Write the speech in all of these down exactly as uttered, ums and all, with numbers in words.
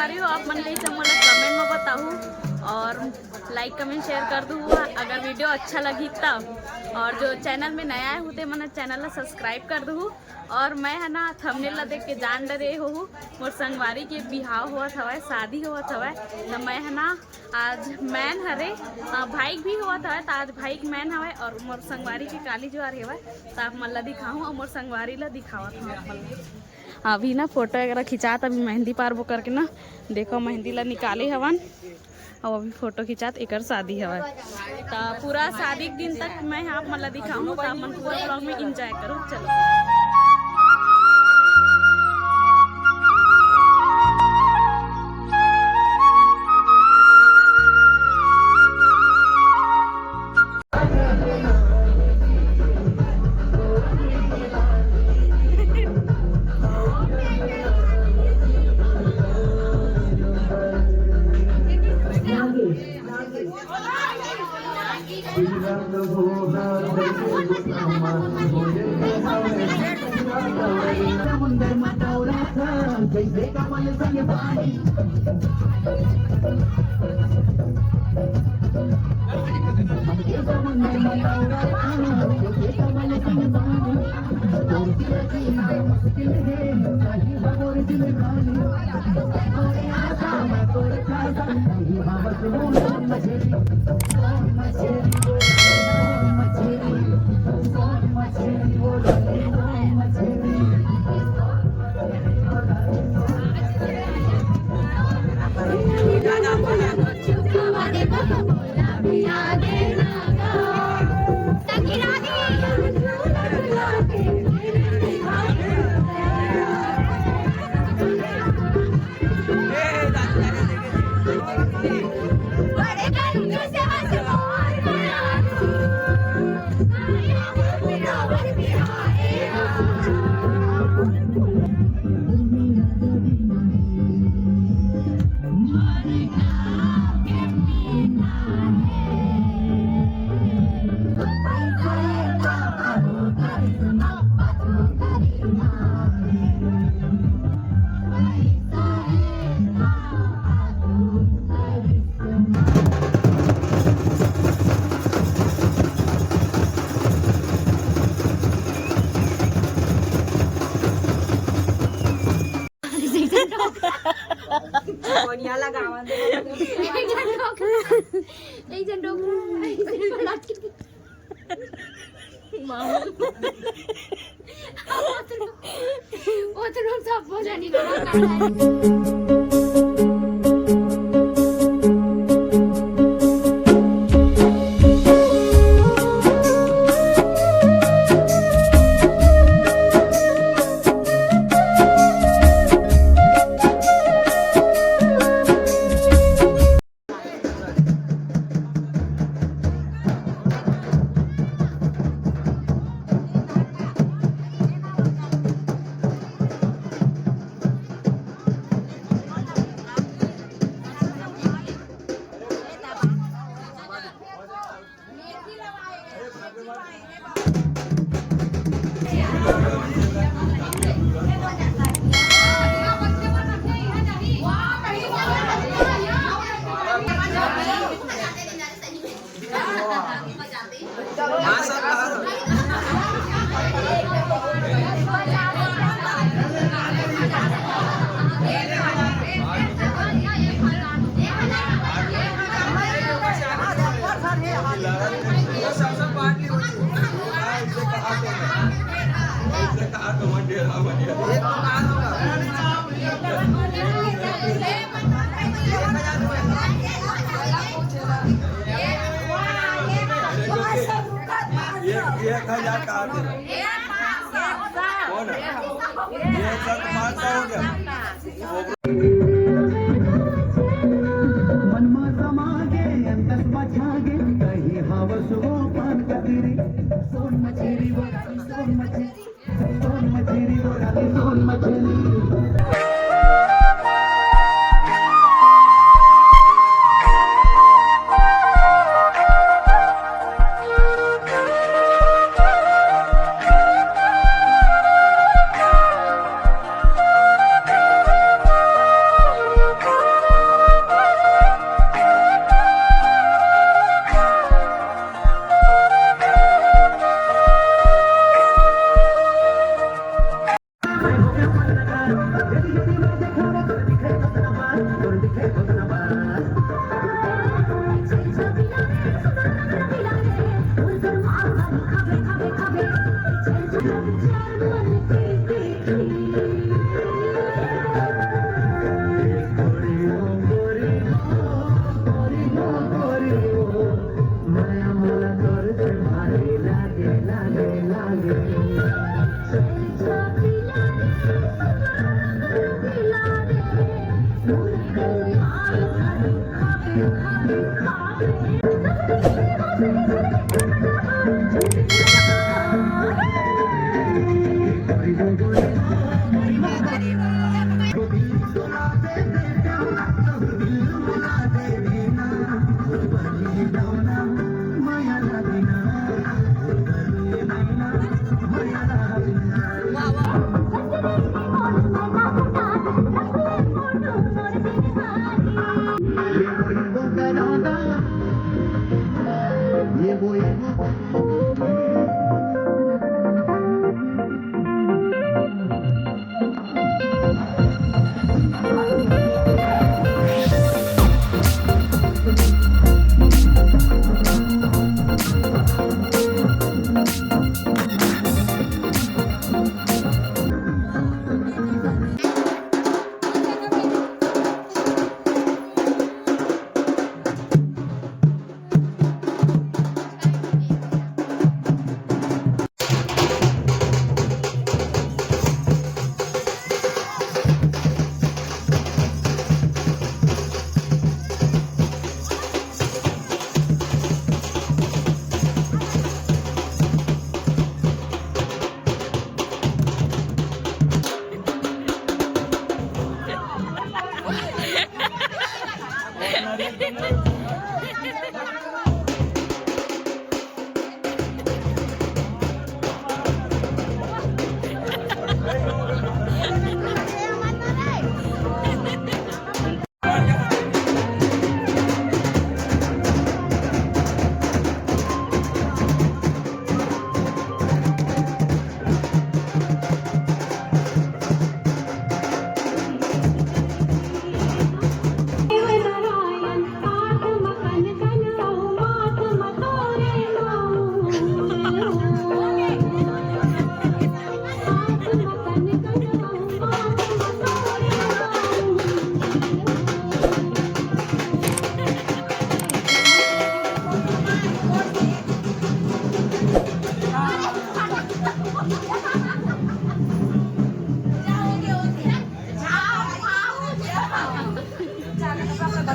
रही हो, आप मन कइसे मोला comment में बताहू और like comment share कर दू, अगर video अच्छा लगही तब। और जो channel में नया आए हो ते मन channel ला subscribe कर दू। और मैं ह ना thumbnail ला देख के जान डरे हो, मोर संगवारी के बिहाव होवत हवय, शादी होवत हवय, त मैं ह ना आज man हरे, अ, भाई के भी होवत हवय, त आज भाई के man हवय और मोर संगवारी के काली जुआर हेवय, त आप मन ला दिखाहूँ और मोर संगवारी ला दिखावत हूँ आप मन ला। अभी ना photo वगैरह खिंचात, अभी मेहंदी पारबो करके ना, देखो मेहंदी ला निकाले हवन, और अभी photo खिंचात, एकर शादी हवय। त पूरा शादी के दिन तक मैं आप मन ला दिखाहूँ, त आप मन पूरा vlog में enjoy करो। चलो। बढ़िया लगावन। एक झन डोकरा, एक झन डोकरा, एक झन पलट के। मामा। वो तो, वो तो लोग सब बोला नहीं। एक, एक हजार कहा थे। कौन है? ये एक साथ पाँच सौ हो गया। मनमा समागे, अंतस बचागे, कहीं हवस वो पान कतीरी, सोन मछेरी, वो सोन मछेरी।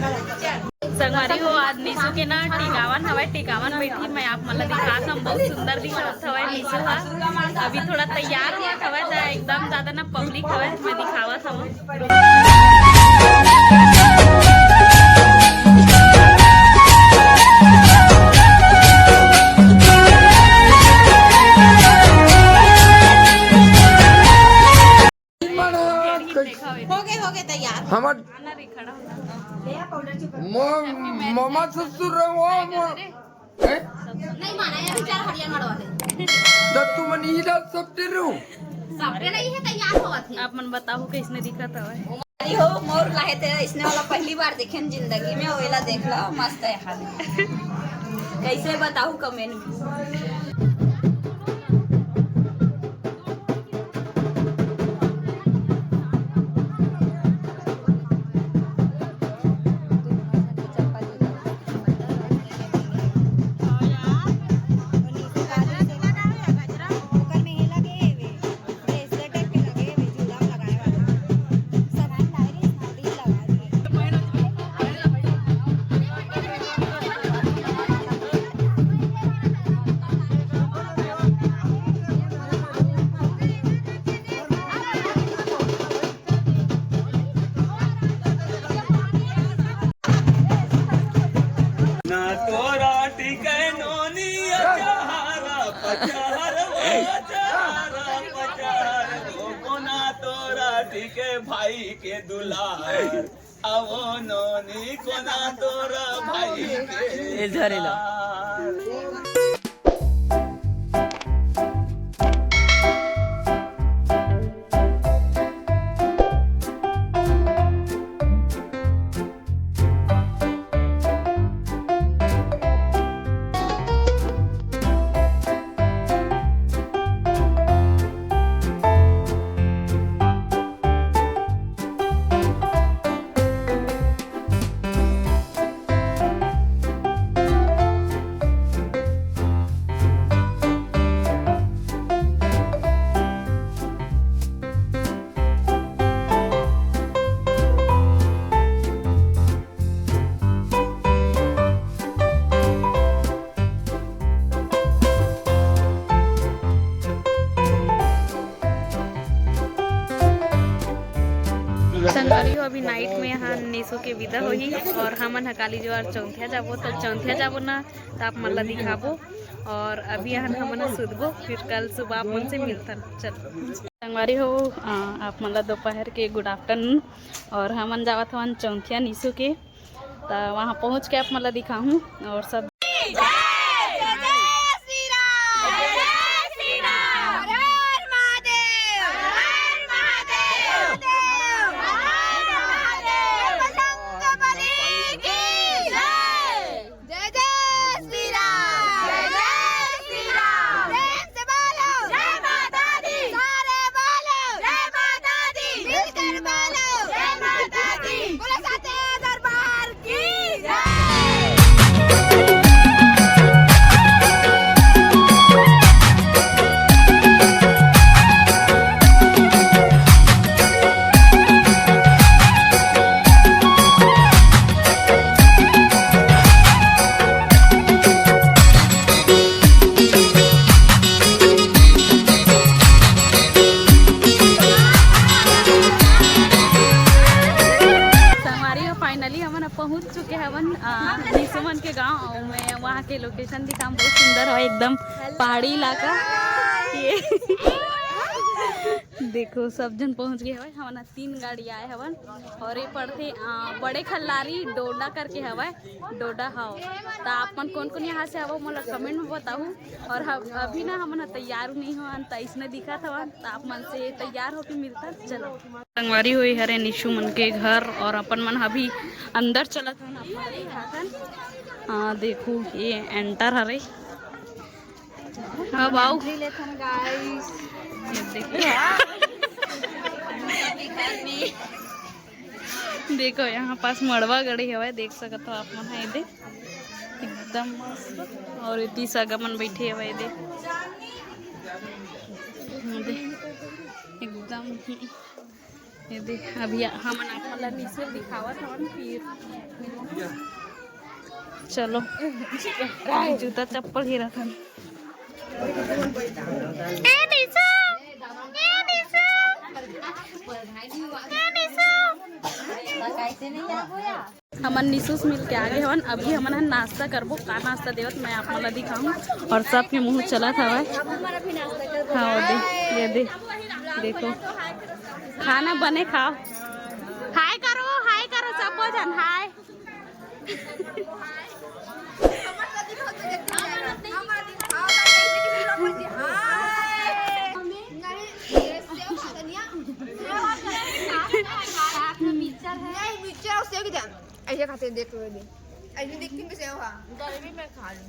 संगवारी हो, आज निशु के ना टिकावन हवय, टिकावन बैठी मैं आप मन ला दिखात हूँ, बहुत सुंदर दिखत हवय निशु हा। अभी थोड़ा तैयार होत हवय, त एकदम ज्यादा ना पब्लिक हवय, मैं दिखावत हूँ। हो गए, हो गए तैयार। हमर मो-, मामा ससुर रहो, मो-, हैं? नहीं माना, ये बेचारा हरियर मड़वा है। त तुमन इही ला सब डरो। सब डरे नहीं है, तैयार होवत है। आप मन बताओ कैसने दिखत हवय? अरे हो, मोर लाहे ते इसने वाला पहली बार देखेन जिंदगी में, ओला देख लो, मस्त है हाल। कैसे बताऊ comment में। ना तोरा टिकै नोनी अचारा पचार, वो अचारा पचार, वो कोना तोरा टिकै भाई के दुलार, आवो नोनी कोना तोरा भाई के ए झरेला। दुलार। यहाँ निशु के विदा होही और हमन ह काली जुवार चौंथिया जाबो, त चौंथिया जाबो ना, त आप मन ला दिखाबो। और अभी यहाँ हमन ह सुतबो, फिर कल सुबह आप मन से मिलथन। चलो संगवारी हो, अ, आप मन ला दोपहर के good afternoon। और हमन जावत हवन चौंथिया निशु के, त वहाँ पहुँच के आप मन ला दिखाहूँ। और सब जय जय श्री राम। जय जय श्री राम। प्रेम से बोलो। जय माता दी। सारे बोलो। जय माता दी। मिलकर बोलो। जय माता दी। बोलो साचे दरबार की जय। संगवारी हो, finally हमन अब पहुंच चुके हवन, अ, निशु मन के गांव। अउ मैं वहां के location दिखाम, बहुत सुंदर है एकदम, पहाड़ी इलाका। ये देखो, सब जन पहुंच गए हवय। हमन ह तीन गाड़ी आए हवन और ये पड़थे, अ, बड़े खल्लारी डोडा करके हवय, डोडा हव। त आप मन कोन कोन यहाँ से हवव, मोला comment में बताहू। और हम अभी ना, हमन ह तैयार नहीं होन, त इसने दिखत हवन, त आप मन से तैयार होके मिलथन। चलो संगवारी हो, ये हरे निशु मन के घर और अपन मन अभी अंदर चलत हन, आप मन दिखाथन। हाँ देखो, ये enter हरे। हाँ बाऊ। Entry लेथन guys। ये देखो। देखो, यहाँ पास मड़वा गड़े हवय, देख सकत हो आप मन ह, ये दे एकदम मस्त। और एती सगा मन बैठे हवय, ये दे, ये दे एकदम। ये दे, अभी हमन आप मन ला निशु दिखावत हवन, फिर चलो जूता चप्पल हेरत हन। ए निशु, ए निशु, ए निशु। हमन निशु से मिल के आगे हवन। अभी हमन ह नाश्ता करबो। का नाश्ता देवत, मैं आप मन ला दिखाऊं। और सबके मुंह चलत हवय। हाँ, वो दे, ये दे, देखो, खाना बने, खाओ। Hi करो, hi करो, सब झन hi। ऐसे खाते देख लो, ऐसे देख के मैं सेव खा, गर्मी में खा लूँ।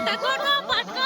पटको, पटको।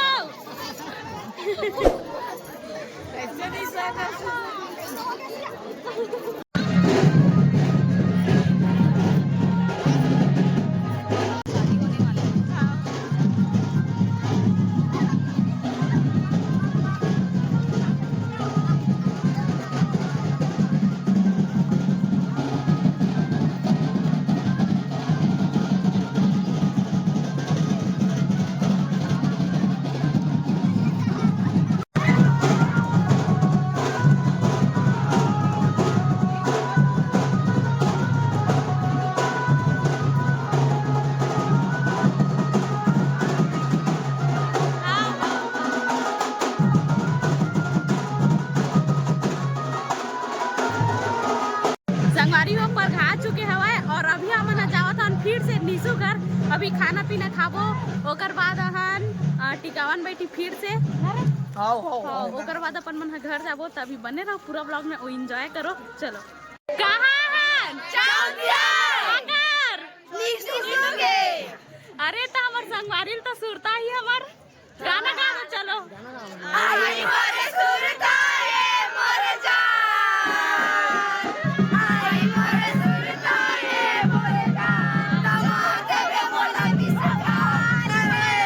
संगवारी हो, परघा चुके हवय और अभी हमन ह जावत हन फिर से निशु घर। अभी खाना पीना खाबो, ओकर बाद हन, अ, टिकावन बैठी फिर से। आओ, आओ, हाँ, आओ। ओकर बाद अपन मन ह घर जाबो। त अभी बने रहो पूरा vlog में, ओ enjoy करो। चलो, कहाँ हन? चौथिया। अगर निशु के। अरे, त हमर संगवारी ल त सुरता ही हमर गाना गा दो, चलो। आई मोरे सुरता ए मोरे जान, आई मोरे सुरता ए मोरे जान, दमा देबे मोला बिसकार रे।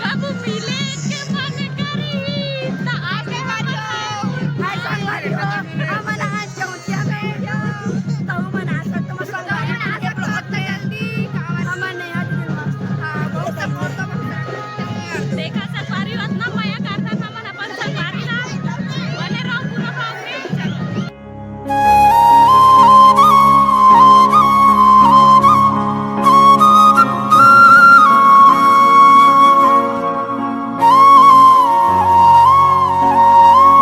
कब मिले के मन करही, त आके करियो। हाय संगवारी हो, हमन आज चौथिया में, त हमन आज तक तुम संगवारी के vlog में जल्दी, हमन नया दिन मस्त। हाँ, बहुत सब फोटो देखा संगवारी, उतना मया करथन हमन अपन संगवारी ला। बने रहो पूरा vlog में। चलो।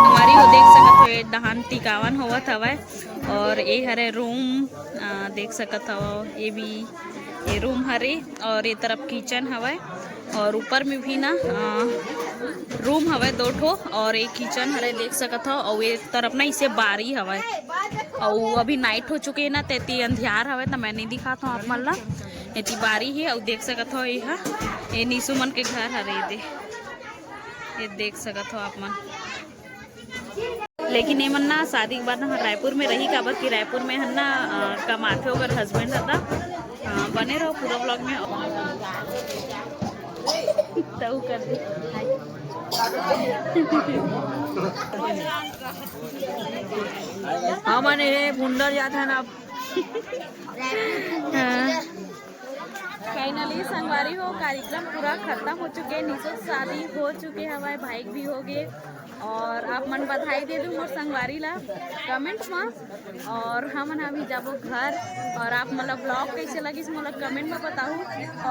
संगवारी हो, देख सकत हो, ये डहान टिकावन होवत हवय और ये हरे रूम, अ, देख सकत हव, ये भी ये रूम हरे और ये तरफ किचन हवय और ऊपर में भी ना, अ, रूम हवय दो ठो और एक किचन हरे, देख सकत हव। और ये तरफ ना इसे बारी हवय और अभी नाइट हो चुके हे ना, तेती अंधियार हवय, त मैं नहीं दिखात हूँ आप मन ला। एती बारी हे और देख सकत हव, ये हा, ये निशु मन के घर हरे, ये दे, ये देख सकत हव आप मन। लेकिन ये मन ना शादी के बाद ना रायपुर में रही, काबर कि रायपुर में हन ना, अ, कमाथे ओकर husband ह। त, अ, बने रहो पूरा vlog में। तऊ कर दे। हमन हे भुंडर जात हन अब। हाँ। Finally संगवारी हो, कार्यक्रम पूरा खत्म हो चुके, निशु शादी हो चुके, हमारे भाई भी हो गए। और आप मन बधाई दे दू मोर संगवारी ला comment में। और हमन अभी जाबो घर। और आप मन ला vlog कैसे लगिस, मोला comment में बताहू।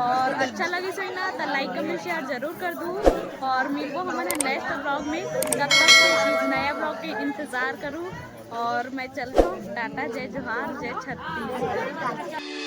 और अच्छा लगिस होही ना, त like, comment, share जरूर कर दू। और मिलबो हमन next vlog में, तब तक के नया vlog के इंतजार करू। और मैं चलता हूँ, टाटा, जय जोहार, जय छत्तीसगढ़।